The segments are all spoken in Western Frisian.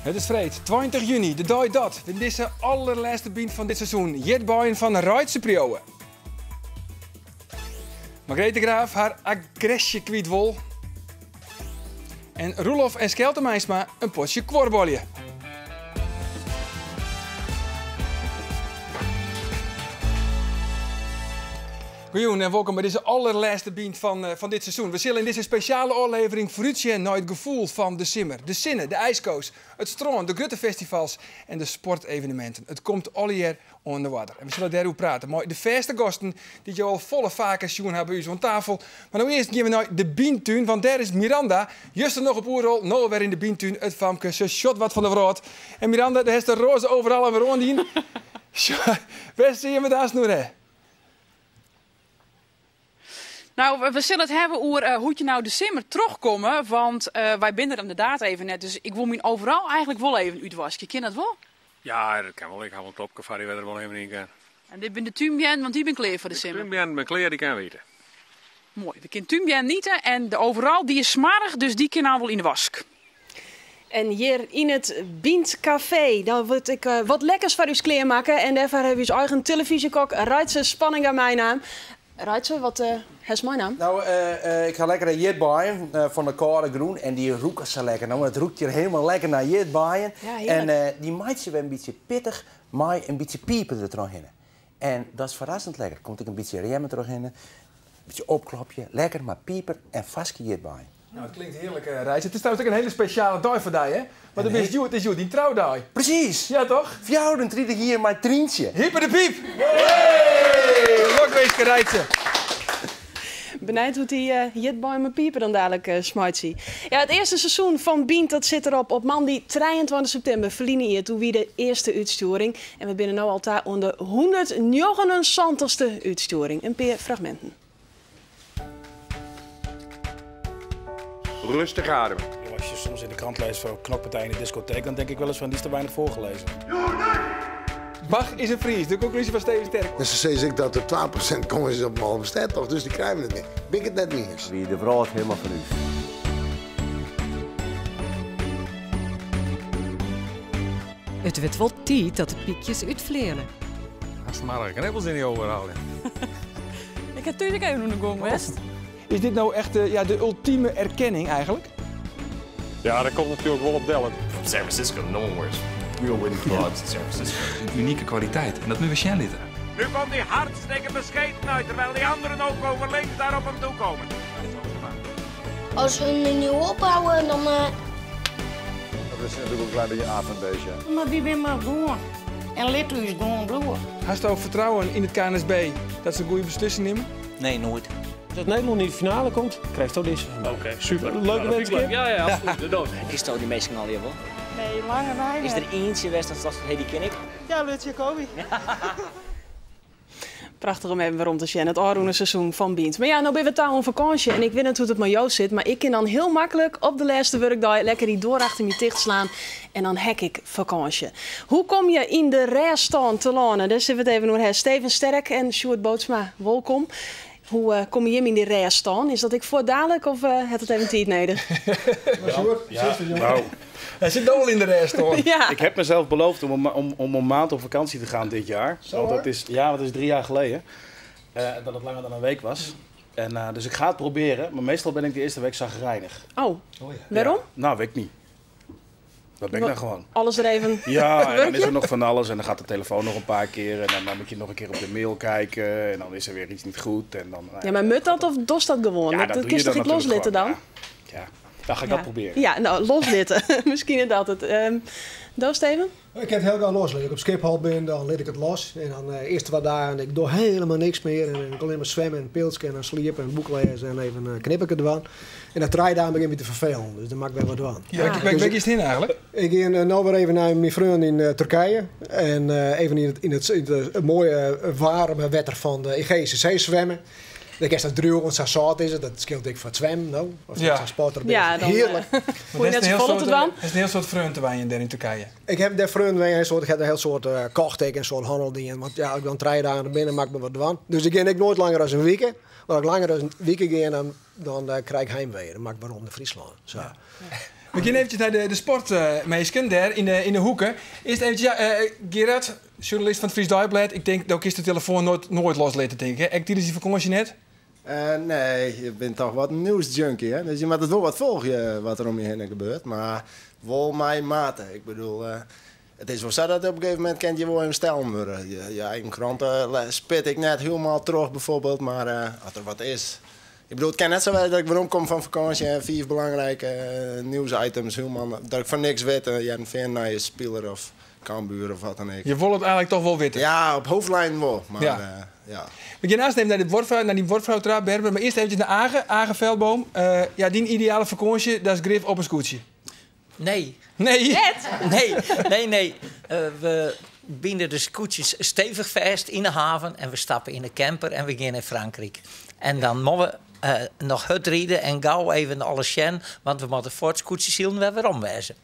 It is freed 20 juny, de dei dat we dizze allerlêste Bynt fan dit seizoen Jitbaaien fan Reitse priuwe. Margreet de Graaf har agresje kwyt wol. En Roelof en Skelte Meinsma in potsje kuorbalje. Goejûn en wolkom by dizze allerlêste Bynt fan, eh, fan dit seizoen. We sille yn dizze spesjale ôflevering foarútsjen nei it gefoel fan de simmer. De sinne, de ijsko's, it strân, de grutte festivals en de sporteveneminten. It komt allegear oan de oarder. En we sille dêroer prate mei de fêste gasten dy't jo al folle faker sjoen ha by ús oan tafel. Mar no earst gean we nei de Byntún, want dêr is Miranda. Juster noch op Oerol, no alwer yn de Byntún. It famke, se sjocht wat fan de wrâld. En Miranda, dêr hast de roze overal alwer oandien. Wêr steane we it aanst oer ha? Nou, we sille it hawwe oer eh, hoe't je no de simmer trochkomme, want eh, wy binne der ynderdaad even net. Dus ik wol myn overal eigentlik wol even útwaskje. Kin dat wol? Ja, dat kin wol. Ik ha wol in tobke foar dy wêr't er wol even yn kin. En dit binne de túnbeannen, want dy binne klear foar de De simmer. túnbeannen binne klear, dy kinne we ite. Moai, we kinne túnbeannen ite en de overal dy is smoarch, dus dy kin al wol yn de wask. En hjir yn it Bynt Café, dan wurdt ek wat lekkers foar ús klearmakke. En dêrfoar hawwe we ús eigen telefyzjekok Reitse Spanninga meinaam. Reitse, wat hast meinaam? Nou, ik ha lekkere ierdbeien fan de kâlde grûn en dy rûke sa lekker. No, it rûkt hjir hielendal lekker nei ierdbeien. Ja, hearlik. En dy meitsje we in bytsje pittich mei in bytsje piper der trochhinne. En dat is ferrassend lekker. Komt ek in bytsje rjemme trochhinne. Bytsje opklopje, lekker mei piper en farske ierdbeien. Nou, it klinkt hearlik, Reitse. It is trouwens ek in hiele spesjale dei foar dy, hè? Want it is hjoed, is hjoed dyn troudei. Presys! Ja, toch? 34 jier mei Tryntsje. Hyper de piip! Hey! Lokwinske, Reitse. Benijd hoe't dy ierdbeien mei piper dan dadlik smeitsje. Ja, it earste seizoen fan Bynt dat sit derop op moandei 23 septimber ferline jier. Doe wie de earste útstjoering. En we binne no al ta oan de 179ste útstjoering. In pear fragminten. Rustig ademen. Als je soms in de krant leest van knokpartij in de discotheek, dan denk ik wel eens van die is te weinig voorgelezen. Bach is in Fries, de konklúzje fan Steven Sterk. En se sizze ek dat der 2% kâns is op in Alvestêdetocht, dus dy krije we net mear. Bin ik it net mei iens. Wie de wrâld hielendal fan ús. It wurdt wol tiid dat de pykjes útfleane. Hast smoarge knibbels yn dy overal. Ik ha thús ek even oan de gong west. Is dit no echt ja, de ultieme erkenning eigenlijk? Ja, dat komt natuerlik wol op del. San Francisco, no one wears real wooden clogs in San Francisco. Een unieke kwaliteit en dat moeten we sjen litte. Nu komt hij hartstikke bescheten uit, terwijl die anderen ook over links daar op hem toe komen. As hun der no ophâlde, dan. Dat is natuerlik in klein bytsje aap fan it beestje. Mar wy binne mar gewoan en lit ús gewoan bliuwe. Hasto fertrouwen yn it KNSB dat se in goede beslissing nimme? Nee, noait. As Nederlân yn de finale komt, krijsto dizze fan my. Oké, super. Leuke wedstriid. Ja, ja, absoluut. Dat Kensto dy minsken allegear wol? Nee, lange nei Is der ientsje west dat tocht, hé, dy ken ik? Ja, Lutz Jacobi. Prachtich om even werom te sjen, it ôfrûne seizoen fan Bynt. Mar ja, no binne we ta oan fakânsje en ik wit net hoe't it mei jo sit, mar ik kin dan hiel maklik op de lêste wurkdei lekker dy doar achter my ticht slaan en dan ha ik fakânsje. Hoe komme je yn de rêststân telâne? Dêr sille we it even oer ha. Steven Sterk en Sjoerd Bootsma, wolkom. Hoe komme jim yn dy rêststân? Is dat ek fuortdalik of hat it even tiid nedich? Ja, nou. Hy sit no al yn de rêststân. Ja. Ik heb mezelf beloofd om, om, om een maand op vakantie te gaan dit jaar. Zo, Want dat hoor. is, ja, dat is 3 jaar geleden. Dat het langer dan een week was. En, dus ik ga het proberen, maar meestal ben ik de eerste week zagrijnig. Oh, wêrom? Ja. Nou, weet ik niet. Dat ben ik dan gewoon. Alles der even Ja, en dan is wurkje? er nog van alles. En dan gaat de telefoon nog een paar keer. En dan, dan moet je nog een keer op de mail kijken. En dan is er weer iets niet goed. En dan, nou Ja, mar moat dat of dochst dat gewoan? Ja, Dat, dat dat doe je kinst dan toch ek natuurlijk loslitte dan? gewoon, Ja, dan ga ik dat proberen. Ja, nou, loslitte. Miskien dat it. Do, Steven? Ik kin it hiel gau loslitte. As ik op Schiphol bin, dan lit ik it los. En dan earst wat dagen, ik doch hielendal niks mear. En ik allinne mar swimme en pilske en dan sliepe en boek lêze en even knipperke dwaan. En nei 3 dagen begjint my te ferfelen, dus dan moat ik wer wat dwaan. Ja, wêr giest hinne eigentlik? Ik gean no wer even nei myn freon yn Turkije. En even yn it moaie waarme wetter fan de Egeïsche See swimme. Dan kinst dat driuwe, want sa sâlt is it. Dat skeelt ek foar it swimmen, no. As sa'n sporter bist. Ja, dan Hearlik. hoege je net safolle te dwaan. Der is in hiel soad freonen te wenjen dêr yn Turkije. Ik ha dêr freonen wenjen, in soad, ik ha in hiel soad kocht ek, in soad hannel dien. Want ja, as ik dan 3 dagen der bin, moat ik mar wat dwaan. Dus ik gean ek noait langer as in wike. Mar as ik langer as in wike gean, dan krij ik heimwee. Dan moat ik werom nei Fryslân. Sa. We gean eventsjes nei de sportminsken dêr yn de hoeke. Earst eventsjes, ja, Gerard, sjoernalist fan it Friesch Deiblêd. Ik tink, do kinst de telefoan noait loslitte, tink ik. Ek tidens dy fakânsje net? Nee, je bent toch wat een nieuwsjunkie, hè? Dus je moet het wel wat volgen wat er om je heen gebeurt. Maar wel mei mate. Ik bedoel, het is wel zo dat op een gegeven moment kent je wel even stellen worden. Je eigen kranten spit ik net helemaal terug bijvoorbeeld. Maar als er wat is. Ik bedoel, het kan net zo zijn dat ik weer kom van vakantie en 4 belangrijke nieuwsitems helemaal, dat ik van niks weet. Hearrenfean naar je speler of Cambuur of wat dan ook. Je wil het eigenlijk toch wel weten? Ja, op hoofdlijn wel. Maar, ja. We gaan eerst even naar de wortvrouw, naar die wortvrouw trouw, Berber. Maar eerst eventjes naar Age, Age Veldboom. Ja, die ideale vakantie, dat is grif op een scootje. Nee. Nee? Net? Nee, nee, nee. We binden de scootjes stevig vast in de haven en we stappen in de camper en we gaan in Frankrijk. En dan moeten we nog hard rijden en gauw even alles zien, want we moeten voor het scootjes zien we weer omwijzen.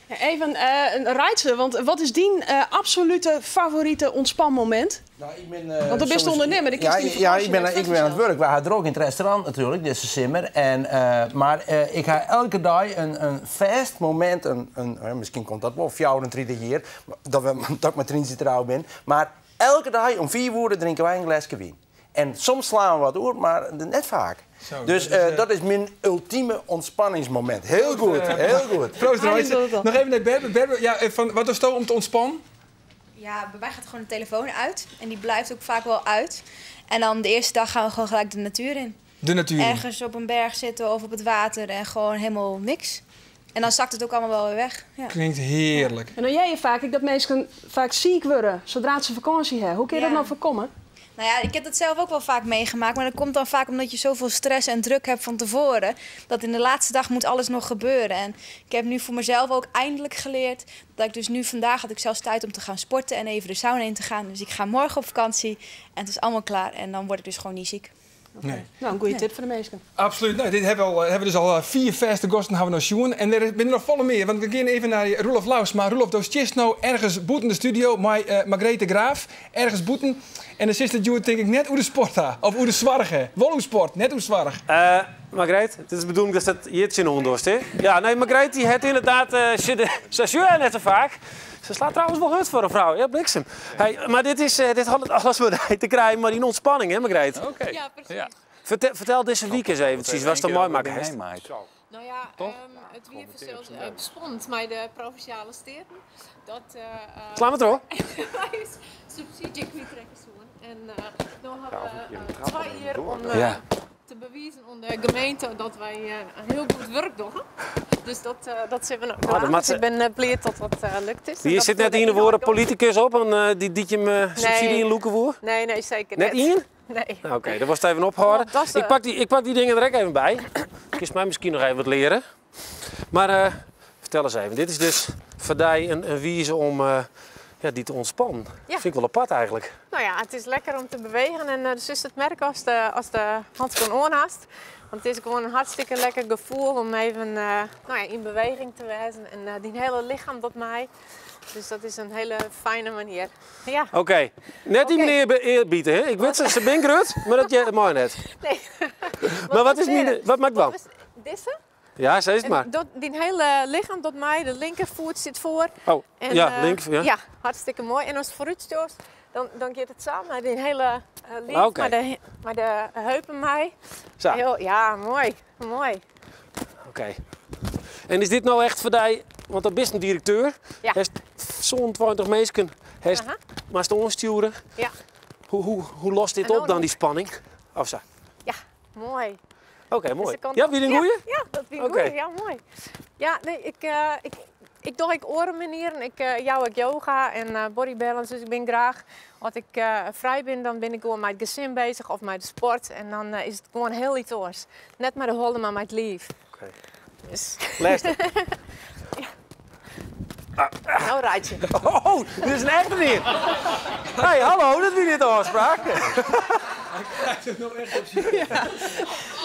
Ja, even een rijtje, want wat is die absolute favoriete ontspanmoment? Nou, ik ben Want dan ben je soms ondernemer, dan Ja, kiest die ja, vakantie net ik ben aan het vanzelf. werk. We hadden ook in het restaurant natuurlijk, deze simmer. En maar ik ga elke dag een vast moment, misschien komt dat wel 34 jaar, dat ik met Trientje trouw ben. Maar elke dag om 4 uur drinken wij een glasje wijn. En soms slaan we wat oer, maar net vaak. Zo, Dus, dat is, dat is mijn ultieme ontspanningsmoment. Heel goed, heel goed. Proost, Ah, Roy. die doet het al. Nog even naar Berber. Berber, ja, van, wat was het om te ontspannen? Ja, bij mij gaat gewoon de telefoon uit. En die blijft ook vaak wel uit. En dan de eerste dag gaan we gewoon gelijk de natuur in. De natuur in. Ergens op een berg zitten of op het water en gewoon helemaal niks. En dan zakt het ook allemaal wel weer weg. Ja. Klinkt heerlijk. En dan jij je vaak, ik dat mensen vaak ziek worden zodra ze vakantie hebben. Hoe kun je dat nou voorkomen? Nou ja, ik heb dat zelf ook wel vaak meegemaakt. Maar dat komt dan vaak omdat je zoveel stress en druk hebt van tevoren. Dat in de laatste dag moet alles nog gebeuren. En ik heb nu voor mezelf ook eindelijk geleerd dat ik dus nu vandaag had ik zelfs tijd om te gaan sporten en even de sauna in te gaan. Dus ik ga morgen op vakantie en het is allemaal klaar. En dan word ik dus gewoon niet ziek. Oké. Nee. Nou, een goede tip voor de meesten. Absoluut. Nou, dit hebben we al hebben we dus al 4 vaste gasten hebben we nog zien. En er zijn nog volle meer, want we gaan even naar Roelof Laus. Maar Roelof, dat is nou ergens boeten de studio, maar Margreet de Graaf, ergens boeten. En de sister Jude denk ik net hoe de sport ha, of hoe de zwarg, hè. Wel hoe sport, net hoe zwarg. Margreet, het is de bedoeling dat dat Jitsin in ondorst, hè? Ja, nee, Margreet die heeft inderdaad ze ze net zo vaak. Ze slaat trouwens wel hard voor een vrouw, ja, bliksem. Hey, maar dit had het alles met te krijgen, maar die ontspanning, hè, Margreet? Oké. Ja, precies. Ja. Vertel deze week eens even, precies, was het mooi maken, hè? Nou ja, het weer zelfs spannend, maar de provinciale steden, dat, Slaan we het hoor. Wij subsidie kwijtrekken zoen. En nu hebben we 2 jaar om te bewijzen aan de gemeente dat wij heel goed werk doen. Dus dat zijn we nog Ah, klaar. dat maakt Dus ik ze- ben blij dat dat lukt is. En Hier dat zit we net de in de woorden inhoud politicus op en die die je hem subsidie Nee. in Loeken voer. Nee, nee, zeker Net niet. in? Nee. Nou, oké, daar was het even opgehouden. Dat is, Ik pak die dingen er ook even bij. Kun mij misschien nog even wat leren. Maar vertel eens even. Dit is dus voor die een wijze om die te ontspannen. Ja. Vind ik wel apart eigenlijk. Nou ja, het is lekker om te bewegen. En dus is het merk als de handschoen aanhaast. Want het is gewoon een hartstikke lekker gevoel om even in beweging te wezen. En die hele lichaam dat mij. Dus dat is een hele fijne manier. Ja. Oké, net die meneer eerbieden, hè? Ik weet ze, ze ben grut, maar dat je mooi net. Nee. Maar wat is is mijn, wat maakt wel? Wat is deze? Ja, ze is het maar. Dat, die hele lichaam tot mij, de linkervoet zit voor. Oh, En, ja, linker, ja. Ja, hartstikke mooi. En als het vooruit stoot, dan gaat het samen. Die hele lief, Oké. maar de heupen mij. Zo. Heel, ja, mooi. Mooi. Oké. En is dit nou echt voor die, want dat is een directeur. Ja. Hij is zo'n 20 mensen, hij is maar te onsturen. Ja. Hoe lost dit En op nou dan, nog- die spanning? Of zo? Ja, mooi. Oké, Dus mooi. de kant Ja, op. wie een Ja, goeie? Ja, dat wie een Oké. goeie. Ja, mooi. Ja, nee, ik doe ik orenmanieren. Ik jou ik yoga en body balance, dus ik ben graag. Als ik vrij ben, dan ben ik gewoon met het gezin bezig of met de sport. En dan is het gewoon heel iets oors. Net maar de hollen, maar met het lief. Oké. Dus. Luister. Ja. Nou rijd je. Oh, dit is een echte meneer. Hey, hallo, dat is niet de afspraak. Hij krijgt het nog echt op zijn Ja.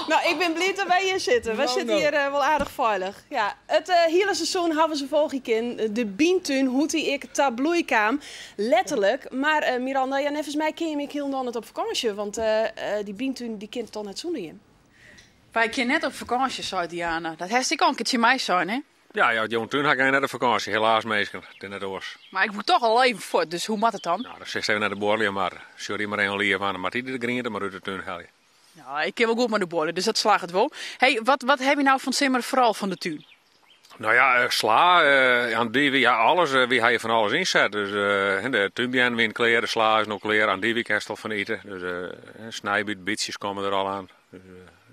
Nou, ik ben blij dat wij hier zitten. Wij Nou, zitten nou. hier wel aardig veilig. Ja, het hele seizoen hebben ze volgende keer de Bientuin, hoe die ik tabloeikaam. Letterlijk. Maar Miranda, ja, volgens mij ken je me heel dan het op vakantie. Want die Bientuin die kent het al net zonder je. Wij kunnen net op vakantie, zei Diana. Dat heeft ik al een keertje mij zijn, hè? Ja, ja, Joan Tuun ga ik naar de vakantie, helaas meestal. Het is net oors. Maar ik moet toch al even voort, dus hoe moet het dan? Nou, dan zit even naar de borrel, maar sorry maar een lief aan, maar die de groente maar uit de tuin haal je. Nou, ik ken wel goed met de borrel, dus dat slaagt het wel. Hey, wat heb je nou van Simmer vooral van de tuin? Nou ja, sla, andijvie, ja, alles, wie hij van alles inzet. Dus de tuinbien wint kleren, de sla is nog kleren, andijvie kerst al van eten. Dus snijbiet, bietjes komen er al aan. Dus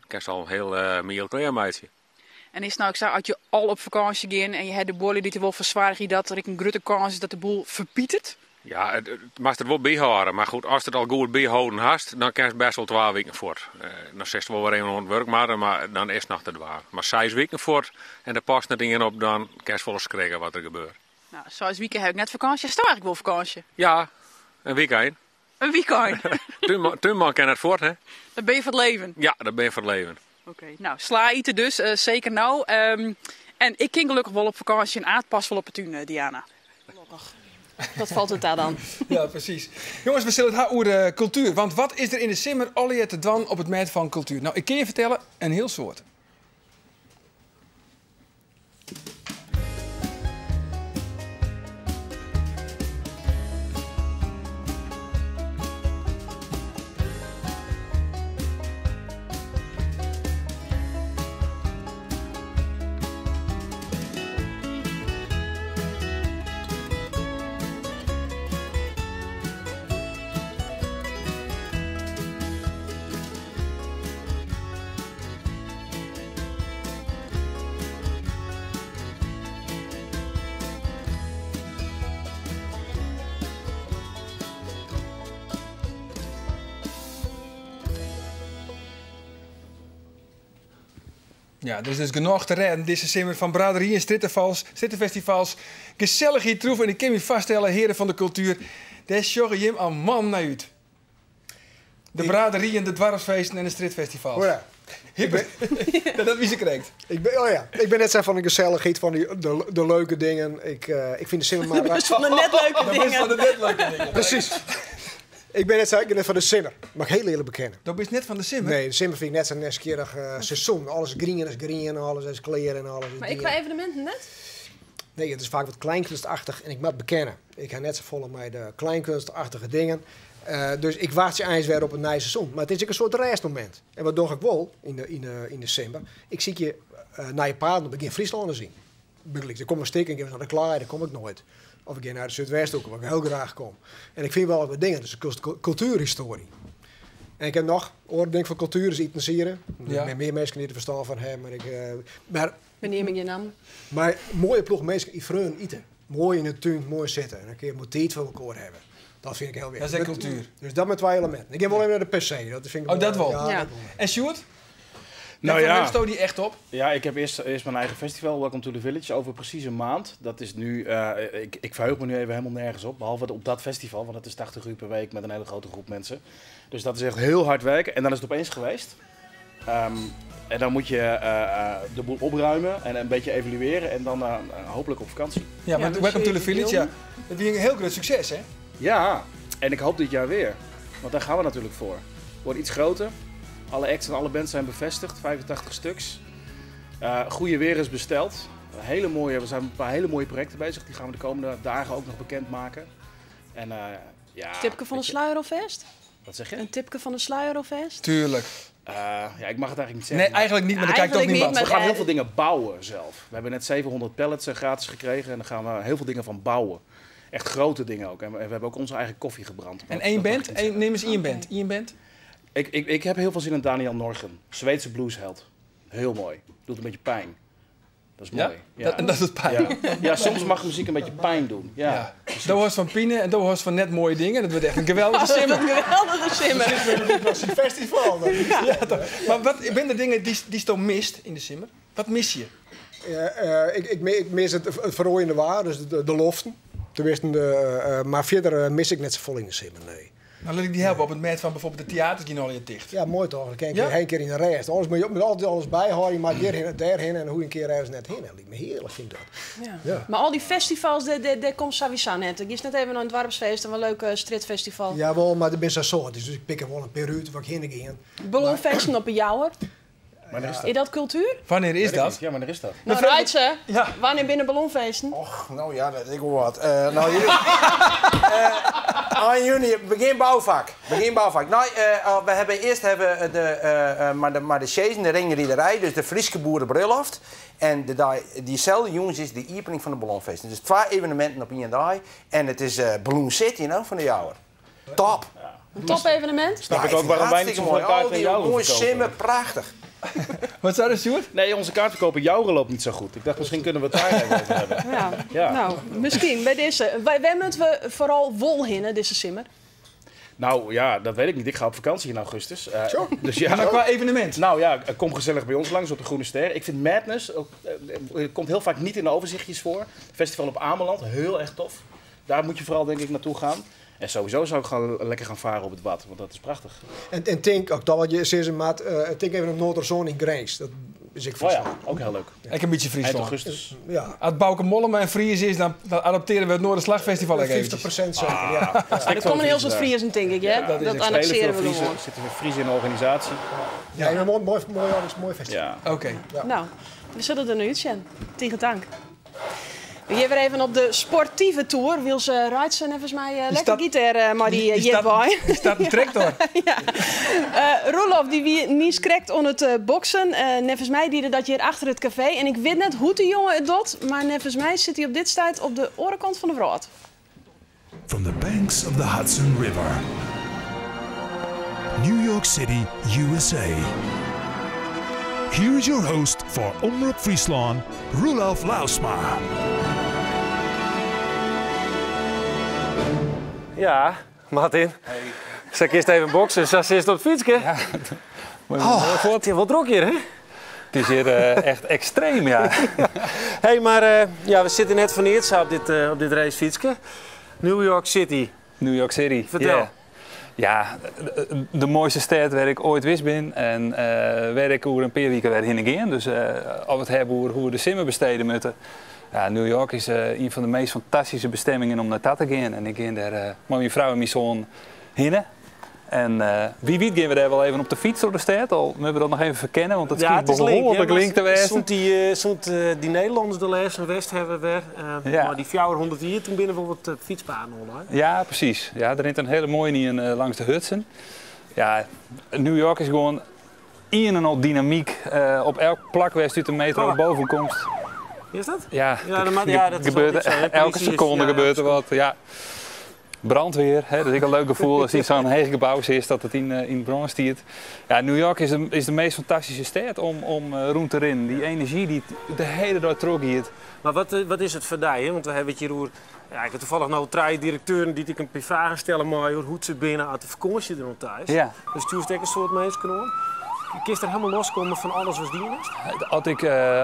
kerst al een heel miel kleermeidje. En is het nou, ik zou, als je al op vakantie gaat en je hebt de borrel die te wel verzwaar dat er een grote kans is dat de boel verpietert? Ja, het mag er wel bijhouden. Maar goed, als het al goed bijhouden hast, dan kan het best wel 12 weken voort. Dan zit het wel weer even aan het werk, maar dan is het nog te dwaar. Maar 6 weken voort en er past net in op, dan kan je wel schrikken wat er gebeurt. Nou, 6 weken heb ik net vakantie. Is het eigenlijk wel vakantie? Ja, een weekend. Een weekend? Tuinman kan het voort, hè? Dan ben je voor het leven? Ja, dan ben je voor het leven. Oké, nou, sla eten dus, zeker nou. En ik ging gelukkig wel op vakantie en Aad past wel op het tuin, Diana. Gelukkig. Dat valt het daar dan. Ja, precies. Jongens, we zullen het hebben over de cultuur. Want wat is er in de simmer alweer te dwan op het gebied van cultuur? Nou, ik kan je vertellen, een heel soort. Ja, er is dus genoeg te redden. Deze simmer van braderie en strippenfestivals. Gezellig hier troef en ik kan je vaststellen, heren van de cultuur. Daar sjogge jim al man naar uit. De braderieën, de dwarsfeesten en de stripfestivals. Oh ja. Dat wie ze krijgt. Ik ben, oh ja. Ik ben net zo van de gezelligheid, van de leuke dingen. Ik vind de simmer maar... Dat is van de net leuke Dat is dingen. van de net leuke dingen. Precies. Ik ben net zo, ik ben net van de simmer. Mag ik heel eerlijk bekennen. Dat is net van de simmer? Nee, de simmer vind ik net zo'n nieuwsgierig seizoen. Alles is green, is green, alles is kleren en alles is Maar ik dingen. qua evenementen net? Nee, het is vaak wat kleinkunstachtig en ik moet bekennen. Ik ga net zo vol met de kleinkunstachtige dingen. Dus ik wacht je eens weer op een nieuw seizoen. Maar het is ook een soort restmoment. En wat doe ik wel in de simmer? Ik zie je naar je paarden op begin Friesland zien. Er komt een stik en ik ga naar de klaar, daar kom ik nooit. Of ik ga naar de Zuidwesthoek, waar ik heel graag kom. En ik vind wel wat dingen, dus een cultuurhistorie. En ik heb nog, oordeel van cultuur is iets sieren. Ja. Met meer mensen die er verstand van hebben. Maar ik, maar, Wanneer ik je naam? Maar mooie ploeg mensen die vreun eten. Mooi in de tuin, mooi zitten. En dan kun je tijd voor elkaar hebben. Dat vind ik heel wichtig. Dat is cultuur. Dus dat met twee elementen. Ik heb wel even naar de PC. Dat vind ik Oh, dat wel. Ja, Ja. dat wel. En Sjoerd? Nou Daar ja. verheugst die echt op? Ja, ik heb eerst mijn eigen festival, Welcome to the Village, over precies een maand. Dat is nu, ik verheug me nu even helemaal nergens op, behalve op dat festival, want dat is 80 uur per week met een hele grote groep mensen. Dus dat is echt heel hard werken en dan is het opeens geweest. En dan moet je de boel opruimen en een beetje evalueren en dan hopelijk op vakantie. Ja, maar Welcome to the Village, ja. Dat is een heel groot succes, hè? Ja, en ik hoop dit jaar weer. Want daar gaan we natuurlijk voor. Wordt iets groter. Alle acts en alle bands zijn bevestigd, 85 stuks. Goede weer is besteld. We zijn met een paar hele mooie projecten bezig. Die gaan we de komende dagen ook nog bekendmaken. En, ja, Tipke van de sluier alvast? Wat zeg je? Een tipke van de sluier alvast? Tuurlijk. Ja, ik mag het eigenlijk niet zeggen. Nee, eigenlijk niet, maar daar kijkt toch Eigenlijk niemand. niet, We gaan maar, heel veel dingen bouwen zelf. We hebben net 700 pallets gratis gekregen en daar gaan we heel veel dingen van bouwen. Echt grote dingen ook. En we hebben ook onze eigen koffie gebrand. En één Dat mag band? ik niet zeggen. Neem eens één band. Eén band? Ik heb heel veel zin in Daniel Norgren. Zweedse bluesheld. Heel mooi. Doet een beetje pijn. Dat is Ja? mooi. En dat doet pijn. Ja. Ja, soms mag muziek een beetje pijn doen. Ja. Ja. Dat was van Pine en dat was van net mooie dingen. Dat wordt echt een geweldige simmer. Een geweldige simmer. Dat was een festival. Dat is- Ja, toch. Maar wat zijn de dingen die je mist in de simmer? Wat mis je? Ik mis het verrooiende waar, dus de loften. Tenminste, maar verder mis ik net zo vol in de simmer, nee. Nou, laat ik die helpen op het moment van bijvoorbeeld de theaters die al je dicht. Ja, mooi toch? Dan kan ik Ja? een keer in de rest. Alles moet je met altijd alles bijhouden, maar hierheen en daarheen en hoe een keer ergens net heen. Dat lijkt me heerlijk, vind ik dat. Ja. Ja. Maar al die festivals, daar komt sowieso net. Ik is net even naar een dwarpsfeest en een leuk streetfestival. Jawel, maar er ben zo soort. Dus ik pik er wel een periode waar ik heen ging. Ballonfeesten op een jouwer. Wannear is dat? Is dat kultuer? Wannear is dat? Ja, wannear is dat? Nou, Reitse, wannear binne ballonfeesten? Och, no ja, dat is ek wol wat. No, juny. Ein juny, begjin boufak. Begjin boufak. No, we hawwe earst hawwe we de, mei de, mei de sjezen, de ringriderij, dus de Fryske boerebrulloft. En de dei, dyselde jûns is de iepening fan de ballonfeesten. Dus twa eveneminten op ien dei. En it is Balloon City, no, fan De Jouwer. Top! Een top-evenement? Snap ik ook waarom wij niet zoveel kaarten in Joure Mooi verkopen. simmer, prachtig. Wat zei de Sjoerd? Nee, onze kaartverkoper Joure loopt niet zo goed. Ik dacht, misschien kunnen we het daar even over hebben. Ja. Ja. Nou, misschien bij deze. Waar moeten we vooral wol hinnen, deze simmer? Nou ja, dat weet ik niet. Ik ga op vakantie in augustus. Dus ja. Maar qua evenement? Nou ja, kom gezellig bij ons langs op de Groene Ster. Ik vind Madness, ook, komt heel vaak niet in de overzichtjes voor. Festival op Ameland, heel erg tof. Daar moet je vooral denk ik naartoe gaan. En sowieso zou ik gewoon lekker gaan varen op het Wad, want dat is prachtig. En Tink, ook dat wat je zegt, maat, Tink even op Noorderzon in Grijns. Dat is ik Oh ja, Friesland. ook heel leuk. Ik een beetje Friesland. Eind augustus. Ja. Als Bauke Mollema en Fries is, dan adopteren we het Noorderslagfestival ook eventjes. 50% zeker, ja. Ah, er komen heel soort Friesen, denk ik, hè? Ja, dat dat annexeren we Friezen, gewoon. Er zitten weer Friesen in de organisatie. Ja, een mooi, mooi, mooi, mooi festival. Ja. Oké. Nou, we zullen er nu uit zijn. Tegen dank. We gaan weer even op de sportieve tour. Wil ze Reitsen even mij lekker staat- gitaar, maar die, Die staat, jetboy. die staat een tractor. Roelof, die wie niet krekt om het boksen. Nevens mij die dat hier achter het café. En ik weet net hoe die jongen het doet, maar nevens mij zit hij op dit tijd op de orenkant van de wereld. From the banks of the Hudson River, New York City, USA. Here is your host for Omroep Friesland, Roelof Lausma. Ja, Martin. Zal ik eerst even boksen? Zal ze eerst op het fietsje? Ja. Oh, het is wel druk hier, hè? Het is hier echt extreem, ja. hey, maar ja, we zitten net van Eertza op dit racefietsje. New York City. New York City. Vertel. yeah. Ja, de mooiste stad waar ik ooit wist ben en waar ik over een paar weken weer heen gaan. Dus of het hebben over hoe we de simmen besteden moeten. Ja, New York is een van de meest fantastische bestemmingen om naartoe te gaan. En ik ging daar met mijn vrouw en mijn zoon heen. En wie weet gaan we daar wel even op de fiets door de stad. Al moeten we dat nog even verkennen, want dat Ja, is het is link, hè, behoorlijk maar link te wezen. Soms die Nederlanders de laatste West hebben we weer. Ja. Maar die 400 hier, toen binnen bijvoorbeeld fietspaden al, hè? Ja, precies. Ja, er rint een hele mooie in langs de Hudson. Ja, New York is gewoon een en al dynamiek. Op elk plak waar je uit de metro Oh. boven komt. Is dat? Ja, Ja, dat maakt- ja, dat is gebeurt, altijd zo, hè. elke Politie is- seconde ja, ja, gebeurt er wat. Ja. Brandweer, hè, dat is ook een leuk gevoel als iets zo'n heeg gebouw is dat het in brand stiert. Ja, New York is de meest fantastische stad om rond te rennen. Die energie die de hele dag trok hier. Maar wat is het voor die, hè? Want we hebben het hier over... Ja, ik heb toevallig nog drie directeuren die ik een paar vragen stellen, maar hoor, hoe ze binnen uit de vakantie er thuis. Ja. Dus stuurt ik een soort mensen kunnen. Kun je er helemaal loskomen van alles wat die is?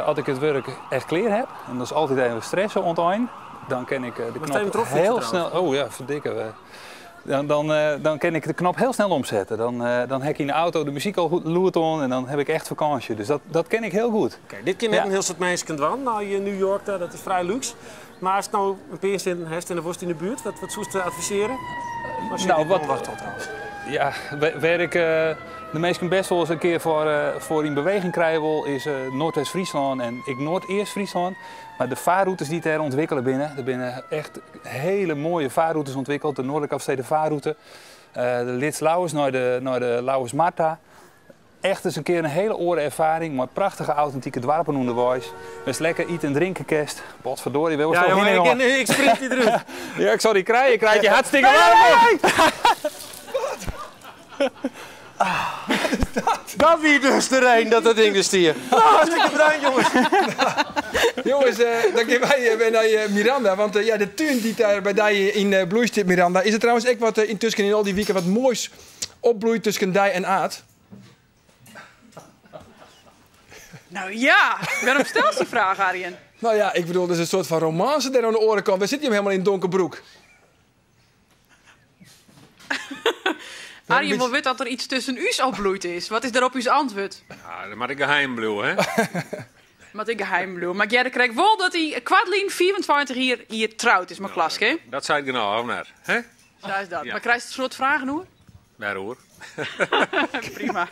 Als ik het werk echt klaar heb, en dat is altijd even stressen ontein, dan ken ik de Maar knop even erop heel fietsen snel. Oh ja, verdikken we. Dan kan ik de knop heel snel omzetten. Dan heb ik in de auto de muziek al goed loert on en dan heb ik echt vakantie. Dus dat ken ik heel goed. Oké, dit kan net Ja. een heel soort mensen kunt wan. Nou, in New York, daar, dat is vrij luxe. Maar als het nou een peercent heeft en er worst in de buurt, wat zou je adviseren? Als je Nou, dit wat- wacht al trouwens. Ja, waar ik de meesten best wel eens een keer voor in beweging krijgen wil, is Noordwest-Friesland en ik Noordoost-Friesland. Maar de vaarroutes die daar ontwikkelen binnen, er binnen echt hele mooie vaarroutes ontwikkeld. De Noordelijke Afsteden vaarroute, de Lits Lauwers naar de Lauwers Marta. Echt eens een keer een hele orenervaring, maar prachtige authentieke dwarpen onderwijs. Best lekker eten en drinken kerst. Potverdorie, we Ja, toch jongen, heen, jongen. ik sprint die eruit. Ja, ik zal die krijgen. Ik krijg je hartstikke Nee, warm nee, op. Dat wie dus de een dat dat ding dus stier. Nou, hartstikke bedankt, jongens. Jongens, dan gaan wij weer naar Miranda. Want ja, de tuin die daar bij die in bloei zit, Miranda. Is er trouwens ook wat intussen in al die weken wat moois opbloeit tussen dij en aard? Nou ja, waarom stel je die vraag, Arjen? Nou ja, ik bedoel, er is een soort van romance daar aan de oren Waar zit je hem helemaal in donkerbroek? Arjen wil weten dat er iets tussen u opbloeit is. Wat is daarop uw antwoord? Ja, dat moet ik geheim blijven, hè? Maar ik geheim bedoel. Maar jij krijgt wel dat hij kwartlien 24 hier trouwd is, mijn klas, hè? Dat zei ik nou, of net? Hè? Zo is dat. Ja. Maar krijg je het soort vragen, hoor? Waar hoor. Prima.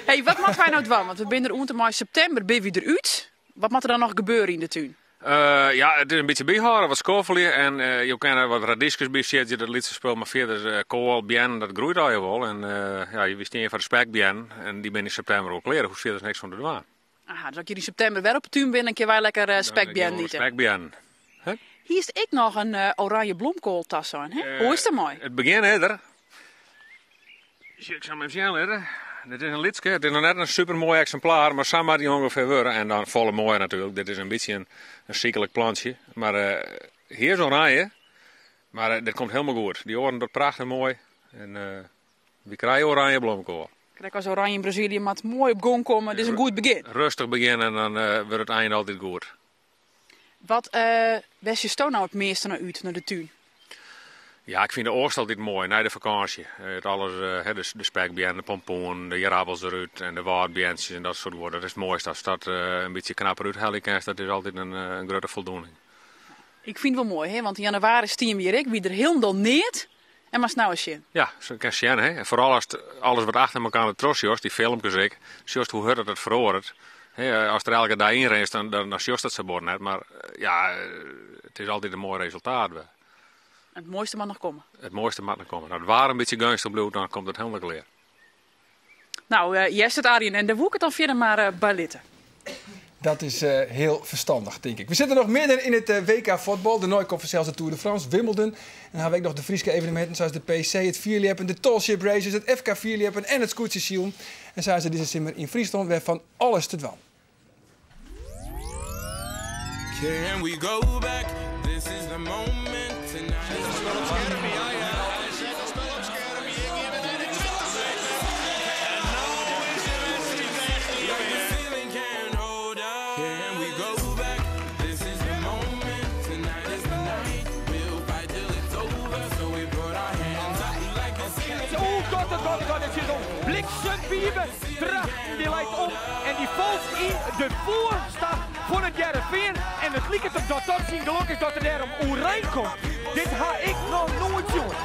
Hey, wat moatte wy no dwaan? Want we binne der oant en mei septimber binne wy derút. Wat moat der dan noch gebeure yn de tún? Eh, ja, it is in bytsje byhâlde, wat skoffelje en eh, jo kinne wat radyskes by siedzje, dat lytse spul, mar fierder eh, koal, beannen, dat groeit allegear wol. En ja, wy stean foar de spekbeannen en dy binne yn septimber al klear, der hoecht fierders niks oan te dwaan. Aha, dus as ik hjir yn septimber wer op 'e tún bin, dan kinne wy lekker spekbeannen ite. Spekbeannen. Hiest ek noch in oranje blomkoal tasein, hè? Hoe is it dermei? It begjin is der. Sjoch, ik sil him even sjen litte. Dit is in lytske, it is noch net in supermoai eksimplaar, mar sa moat hy ûngefear wurde. En dan folle moaier natuerlik. Dit is in bytsje in syklik plantsje. Mar hy is oranje, mar dit komt helemaal goed. Dy oaren docht prachtich moai. En wy krije oranje blomkoal. Krekt as oranje yn Brazilië moat moai op gong komme. Dit is in goed begjin. Rêstich begjinne en dan wurdt it ein altyd goed. Wat wêr sjochsto no it measte nei út, nei de tún? Ja, ik fyn de oast altyd moai, nei de fakânsje. It alles, de spekbeannen, de pompoenen, de ierappels derút en de wâldbeantsjes en dat soart guod. Dat is it moaiste. Ast dat in bytsje knapper úthelje kinst, dat is altyd in grutte foldoening. Ik fyn it wol moai, hè? Want yn jannewaris stiene we hjir ek, wie der hielendal neat. En moatst no ris sjen. Ja, sa kinst sjen, hè. En foaral ast alles wat achter elkoar troch sjochst, dy filmkes ek, sjochst hoe hurd dat it feroaret. Hè, ast der elke dei yn rinst, dan, dan, dan sjochst dat sa bot net. Mar ja, it is altyd in moai resultaat wer. En it moaiste moat noch komme. It moaiste moat noch komme. As it waar in bytsje geunstich bliuwt, dan komt it hielendal klear. Nou, hearst it Arjen en dêr woe ik it dan fierder mar by litte. Dat is hiel ferstannich, tink ik. We sitte noch midden yn it WK fuotbal. Dêrnei komt fansels de Tour de France, Wimbledon. En dan hawwe we ek noch de Fryske eveneminten sa as de PC, it fierljeppen, de Tall Ship Races, it FK fierljeppen en it skûtsjesilen. En sa is der dizze simmer yn Fryslân wer fan alles te dwaan. Can we go back? This is the moment tonight. Oeh, god, god, god, god, it is om bliksempipe. Drachten dy leit om en dy falt yn de foarstap fan it Hearrenfean. En it liket op dat dat syn gelok is dat er dêrom oerein komt. Dit ha ik noch noait sjoen.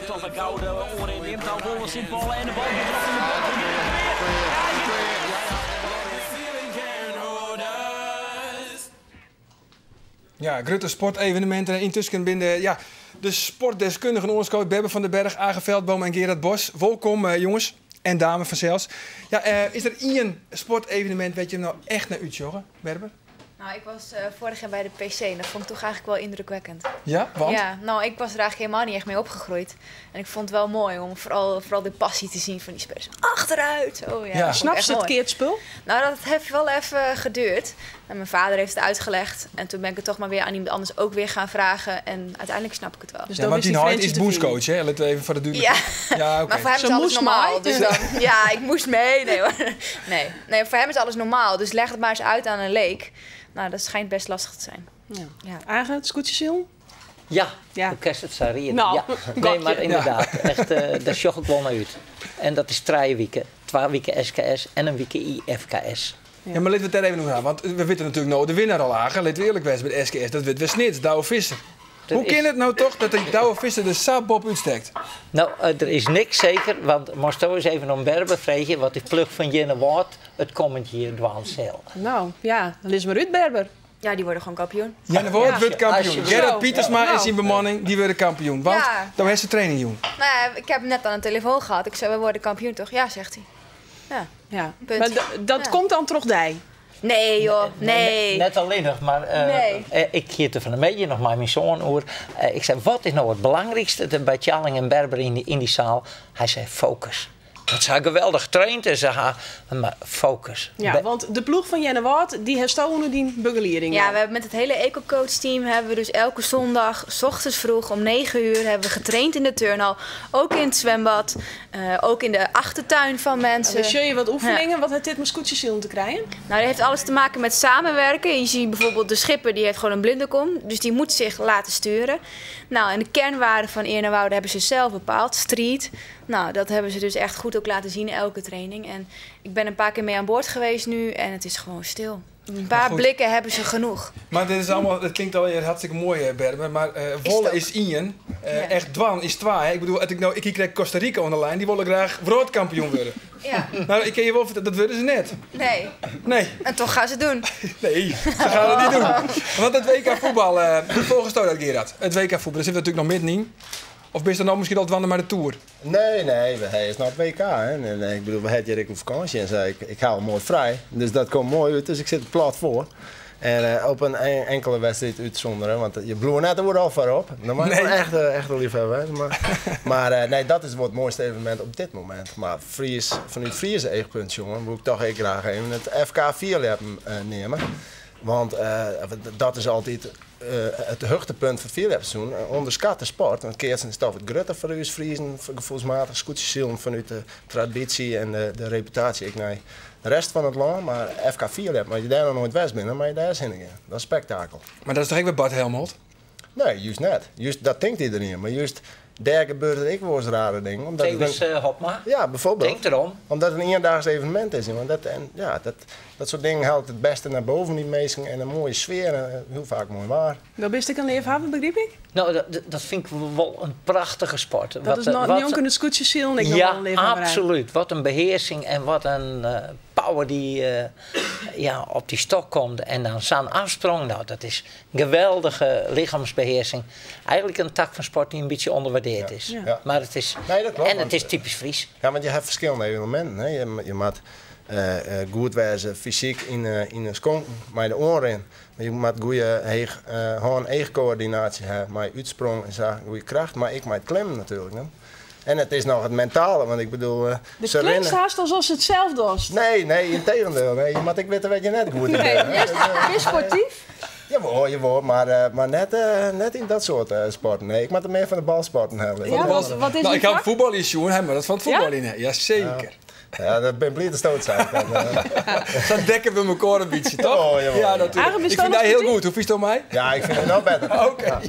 Tot de gouden oren neemt nou wol syn bal en de bal giet erop yn de Ja, grutte sporteveneminten. En yntusken binne de, ja, de sportdeskundigen oanskood. Berber van den Berg, Age Veldboom en Gerard Bos. Wolkom, eh, jonges en dame fansels. Ja, eh, is der ien sportevenemint wêr't jim no echt nei útsjogge, Berber? Nou, ik was eh, vorig jaar bij de PC en dat vond ik toch eigenlijk wel indrukwekkend. Ja, want? Ja, nou, ik was er eigenlijk helemaal niet echt mee opgegroeid. En ik vond het wel mooi om vooral, vooral de passie te zien van die spelers. Achteruit! Oh, ja, Ja. dat vond ik Snap echt ze het mooi. keatsspul? Nou, dat heeft wel even geduurd. En mijn vader heeft het uitgelegd. En toen ben ik het toch maar weer aan iemand anders ook weer gaan vragen. En uiteindelijk snap ik het wel. Dus ja, want dyn heit is bûnscoach, hè? Laten we even foar de dúdlikheid. Ja, Ja, oké. maar voor hem is Ze alles moest normaal. mee. Dus dan, ja, ik moest mee. Nee, hoor. Nee. nee, voor hem is alles normaal. Dus leg het maar eens uit aan een leek. Nou, dat schijnt best lastig te zijn. Ja. Ja. Age, het skûtsjesilen? Ja, hoe kinst it sa riede? Nou, ja. Nee, mar gokje. ynderdaad, echt, eh, dêr sjoch ik wol nei út. En dat is trije wiken. Twa wiken SKS en in wike IFKS. Ja, mar litte we it dêr even oer ha. Want we witte natuerlik no de winner al, Age. Litte we earlik wêze by de SKS. Dat wurdt wer Snits, Douwe Visser. Dat Hoe is- kin it no toch dat de Douwe Visser der sa boppe útstekt? No, eh, der is niks seker, want moatsto ris even oan Berber freegje wat dy ploech fan Earnewâld it kommend jier dwaan sil. Nou, ja, lis mar út, Berber. Ja, die worden gewoon kampioen. Earnewâld wurdt kampioen. Gerrit Pietersma en Nou. syn bemanning, dy wurde kampioen. Want Ja. do hast de training jûn. Nou ja, ik heb hem net aan de telefoon gehad. Ik zei, we worden kampioen toch? Ja, zegt hij. Ja. Ja. Punt. Mar dat Ja. komt dan troch dy? Nee joh, nee. Net allinnich, mar eh, Nee. eh, ik hie it der fan 'e middei noch mei myn soan oer. Eh, ik sei, wat is no it belangrykste by Tjalling en Berber yn dy saal? Hy sei, fokus. Want se ha geweldich traind en se ha, mar fokus. Ja, want de ploech fan Earnewâld, dy hasto ûnder dyn begelieding. Ja, no. we hebben met het hele Eco-coach team hebben we dus elke zondag, 's ochtends vroeg om 9 uur, hebben we getraind in de turnhal. Ook in het zwembad, eh, ook in de achtertuin van mensen. Dan sjogge je wat oefeningen. Ja. Wat hat dit mei skûtsjesilen te krijen? Nou, dat heeft alles te maken met samenwerken. Je ziet bijvoorbeeld de schipper, die heeft gewoon een blindekom. Dus die moet zich laten sturen. Nou, en de kernwaarden van Eernewoude hebben ze zelf bepaald. Street. Nou, dat hebben ze dus echt goed ook laten zien elke training. En ik ben een paar keer mee aan boord geweest nu en het is gewoon stil. Een paar goed. blikken hebben ze genoeg. Maar dit is allemaal, dat klinkt alweer hartstikke mooi, Berber. Maar Wolle het is één, Ja. echt dwan is twee. Hè. Ik bedoel, als ik nou, ik krijg Costa Rica aan de lijn, die willen graag wereldkampioen worden. Ja. Nou, ik kan je wel vertellen, dat willen ze net. Nee. Nee. En toch gaan ze het doen. Nee, ze gaan het niet doen. Want het WK voetbal, volgens jou dat, Gerard. Het WK voetbal, daar zit natuurlijk nog middenin. Of ben je dan nou misschien al dwanden maar de Tour? Nee, nee, hij is naar het WK. Hè. En, ik bedoel, we hadden hier ook op vakantie en zei ik, ik hou mooi vrij. Dus dat komt mooi uit, dus ik zit er plat voor. En op een enkele wedstrijd uitzonderen, want je bloeit net er al voor op. Dan mag je Nee. wel echt, echt een liefhebber. hè. Maar, maar nee, dat is wat het mooiste evenement op dit moment. Maar Fries, vanuit Friese eegpunt, jongen, moet ik toch heel graag even het FK 4 nemen. Want dat is altijd het hoogtepunt van het Onderschatte sport. Want keersen is toch het grutte voor u Friesen, gevoelsmatig. Scootjesielen vanuit de traditie en de reputatie. Ik naar de rest van het land, maar FK 4 maar je daar nog nooit west binnen, maar je daar is heen again. Dat is spektakel. Maar dat is toch ook weer Bart Helmholt? Nee, juist net. Juist, dat denkt iedereen. Maar juist daar gebeurt het ik wel eens rare dingen. Omdat het Tevens een- Hopma. Ja, bijvoorbeeld. Denk erom. Omdat het een eendaags evenement is. jongen. Dat, en, ja, dat soort dingen haalt het beste naar boven, die mensen. En een mooie sfeer en heel vaak mooi waar. Dat bist ik een liefhebber, begrijp ik? Nou, dat vind ik wel een prachtige sport. Dat Wat, is eh, nog wat- niet kunnen scootjes zien. Ik nog ja, wel een liefhebberij. absoluut. Wat een beheersing en wat een power die ja, op die stok komt. En dan zo'n afsprong. Nou, dat is geweldige lichaamsbeheersing. Eigenlijk een tak van sport die een beetje onderwaardeerd is. Ja. Maar het is, Nee, dat klopt, en het want, is typisch Fries. Ja, want je hebt verschillende elementen. Hè. Je moet goed wezen fysiek in de skonk, maar de oren. Maar je moet goede hand-eegcoördinatie hebben, maar uitsprong en zo, goede kracht. Maar ik moet klimmen natuurlijk. Hè. En het is nog het mentale, want ik bedoel... De ze klinkt rennen- haast alsof ze het zelf dost. Nee, nee, integendeel. Nee, je moet ik weten wat je net goed Nee, hebt. is sportief. Jawel, jawel, maar, maar net in dat soort sporten. Nee, ik moet er meer van de balsporten hebben. Ja, wat is nou, die ik had vak? voetbal in Sjoen, hè, maar dat is van het voetbal Ja? in. hè. Jazeker. Ja, dat ben blij dat stoot zijn. Dat dekken we elkaar een beetje, toch? Oh, jawel. Ja, natuurlijk. Eigen Ik vind bestaan hij heel sportief? goed. Hoe vies het mij? Ja, ik vind het nog beter. Oké.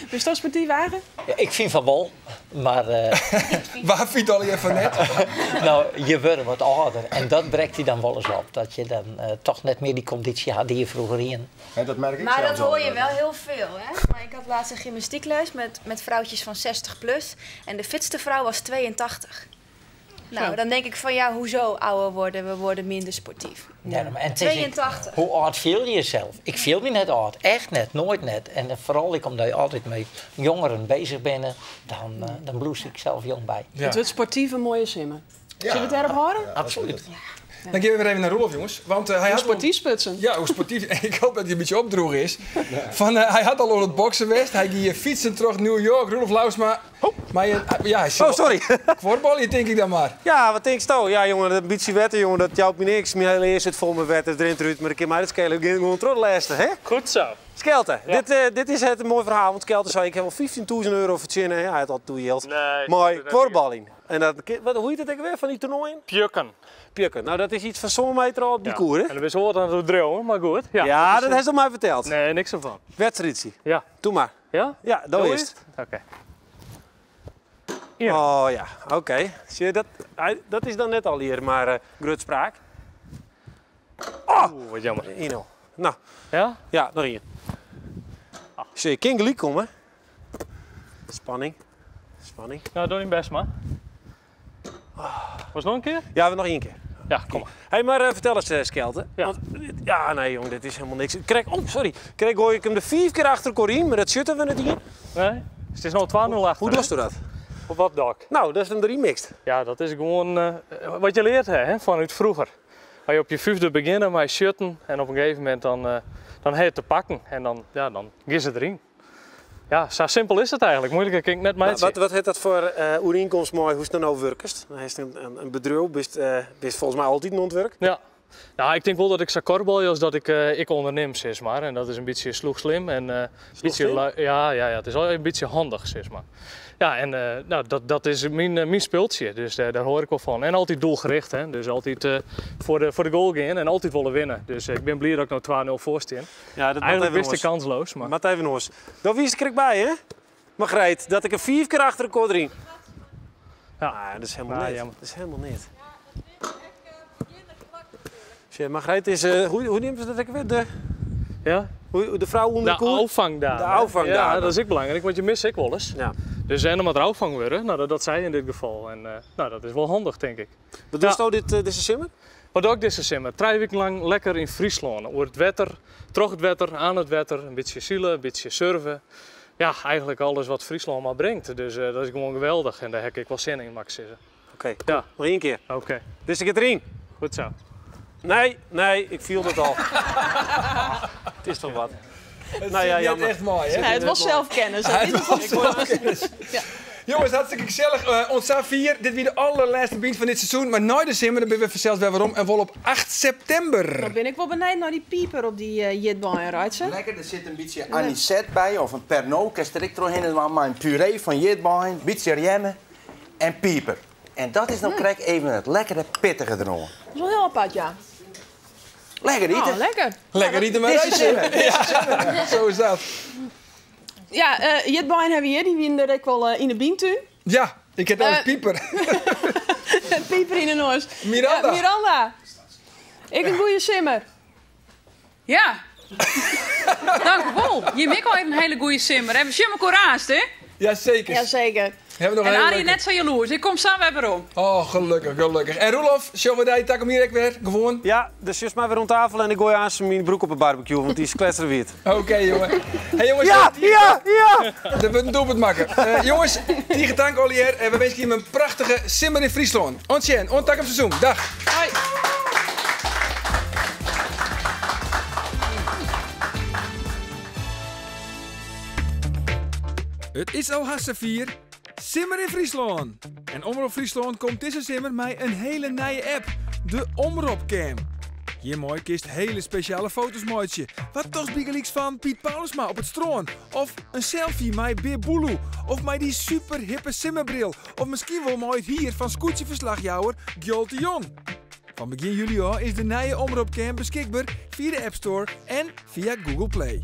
Is dat sportief wagen? Ja, ik vind van wel, maar... Waar vindt al je van net? nou, je wordt wat ouder en dat breekt hij dan wel eens op. Dat je dan toch net meer die conditie had die je vroeger in. En dat merk ik Maar dat zelfs al. hoor je wel heel veel, hè? Maar ik had laatst een gymnastiekles met vrouwtjes van 60 plus. En de fitste vrouw was 82. Nou, Zo. dan denk ik van ja, hoezo ouder worden? We worden minder sportief. Ja, maar en het is ook- 82. Hoe oud viel je jezelf? Ik viel me net oud. Echt net, nooit net. En vooral ik, omdat je altijd met jongeren bezig bent, dan bloes ik zelf jong bij. Het wordt sportief een mooie simmer. Zullen we het daarop houden? Absoluut. Dan gaan we weer even naar Roelof, jongens. Want, hij Hoe had sportief sputsen. Ja, hoe sportief. Ik hoop dat hij een beetje opdroeg is. Van, hij had al onder het boksen west. Hij ging hier fietsen terug New York. Roelof Lousma. Maar je, ja, hij Oh, sorry. Kwartbal, denk ik dan maar. Ja, wat denk je nou? Ja, jongen, dat beetje wetten, jongen, dat jouwt me niks. Mijn hele eerste zit vol met wetten, het rent eruit, maar ik kan mij dat schelen. Ik ging gewoon teruglezen, hè? Goed zo. Skelte, dit is het een mooi verhaal, want Skelte zei ik heb wel 15.000 euro verzinnen. Ja, hij had al toegeeld. Nee, Mooi, dat is korballing. En dat, wat, hoe heet het ook weer van die toernooien? Pjukken. Pjukken. Nou, dat is iets van zo'n meter op die Ja. koer, hè? En dat is hoort aan het dromen, maar goed. Ja, Ja, dat is- heeft ze mij verteld. Nee, niks ervan. Wedstrijdje. Ja. Doe maar. Ja? Ja, dat Doe is het. Oké. Oh ja, oké. Zie je, dat, dat is dan net al hier, maar grutspraak. Oh! Oeh, wat jammer. 1-0. Nou. Ja? Ja, nog één. Zie je, King gelijk komen. Spanning. Spanning. Nou, doe je best maar. Was het nog een keer? Ja, we nog één keer. Ja, kom maar. Hey, maar vertel eens, Skelte. Ja. Want, ja, nee jong, dit is helemaal niks. Krijg, oh, sorry. Krijg gooi ik hem de 5 keer achter Corine, maar dat zitten we net in. Nee, het is nog 2-0 achter. Hoe doe je dat? Op wat dak? Nou, dat is een remixed. Ja, dat is gewoon wat je leert hè, vanuit vroeger. Als je op je vijfde beginnen met shutten en op een gegeven moment dan heb je het te pakken en dan, ja, dan is het erin. Ja, zo simpel is het eigenlijk. Moeilijker kan ik net maar Wat heeft dat voor overeenkomst mooi hoe het nou werkt? Dan is het een bedrijf, bist volgens mij altijd een ontwerk. Ja. Nou, ik denk wel dat ik zo kortbal als dat ik onderneem, zeg maar. En dat is een beetje sloeg slim en beetje slim? ja, ja, ja, het is al een beetje handig, zeg maar. Ja, en nou, dat is mijn speeltje, dus daar hoor ik wel van. En altijd doelgericht, hè. Dus altijd voor de goal gaan en altijd willen winnen. Dus ik ben blij dat ik nou 2-0 voor sta. Ja, dat Eigenlijk wist wist ik kansloos, maar... Maar even nog eens. Dat wist ik er bij, hè? Margreet, dat ik er 4 keer achter de kort erin. Ja. Ah, dat is helemaal Ah, niet. jammer. Dat is helemaal niet. Sjoch, Margreet is, hoe, hoe neamt se dat ek wer? De, ja? Hoe, de frou ûnder De de koer? ôffangdame. De ôffangdame. Ja, dat is ek belangryk, want je misse ek wolris. Ja. Dus en dan moat der ôffang wurde, no, dat docht sy yn dit gefal. En no, dat is wol handich, tink ik. Wat dochsto dit, dizze simmer? Wat doch ik dizze simmer? Trije wiken lang lekker yn Fryslân. Oer it wetter, troch it wetter, oan it wetter. In bytsje sile, in bytsje surfe. Ja, eigentlik alles wat Fryslân mar bringt. Dus dat is gewoan geweldich en dêr ha ik ek wol sin yn, moat ik sizze. Oké, ja. Noch ien kear. Oké. Dizze giet deryn. Goed sa. Nee, nee, ik fiel it al. It is toch wat. Het Nou ja, zit net jammer. echt moai, hè? Ja, it was selfkennis. Ja, it was selfkennis. Jonges, hartstikke gesellich. Oant safier. Dit wie de allerlêste Bynt fan dit seizoen. Mar nei de simmer dan binne we fansels wer werom en wol op 8 septimber. Dan bin ik wol benijd nei dy piper op dy jitbeien, Reitse. Lekker, der sit in bytsje anisette by of in Pernod, kinst der ek trochhinne dwaan mei in puree fan jitbeien, bytsje rjemme en piper. En dat is no krekt even it lekkere pittige deroan. Dat is wol hiel apart, ja. Lekker ite. Oh, lekker. Lekker ite mei Dizze Reitse. simmer, dizze simmer. Ja, zo is dat. Ja, jitbeien hawwe we hjir. Dy wiene der ek wol yn de Byntún. Ja, ik ha trouwens piper. Piper yn de noas. Miranda. Ja, Miranda. Ek in goede simmer. Ja. Dank u wel. Je hebt al even een hele goede simmer. Even simmer courage, hè? Jazeker. Jazeker. Hebben we nog En een hele Arie leuke. net zo jaloers. Ik kom samen weer om. Oh, gelukkig, gelukkig. En Roelof, zullen we daar tak om hier ook weer? Gewoon? Ja, dus just maar weer rond tafel en ik gooi aan mijn broek op een barbecue, want die is kletterwit. Oké, jongen. Hey, jongens, Ja, ja, ja! Dat wordt een doelpunt maken. Jongens, tige tank, Olier. En we wensen je een prachtige simmer in Friesland. Oant sjen, oant takom seizoen. Dag. Hoi. It is al hast safier. Simmer yn Fryslân. En Omrop Fryslân komt dizze simmer mei in hiele nije app, de Omropcam. Hjirmei kinst hiele spesjale foto's meitsje. Wat tochtst bygelyks fan Piet Paulusma op it strân? Of in selfie mei Bear Boeloe? Of mei dy superhippe simmerbril? Of miskien wol mei it hier fan skûtsjeferslachjouwer Gjalt de Jong? Fan begjin july ôf is de nije Omropcam beskikber fia de App Store en fia Google Play.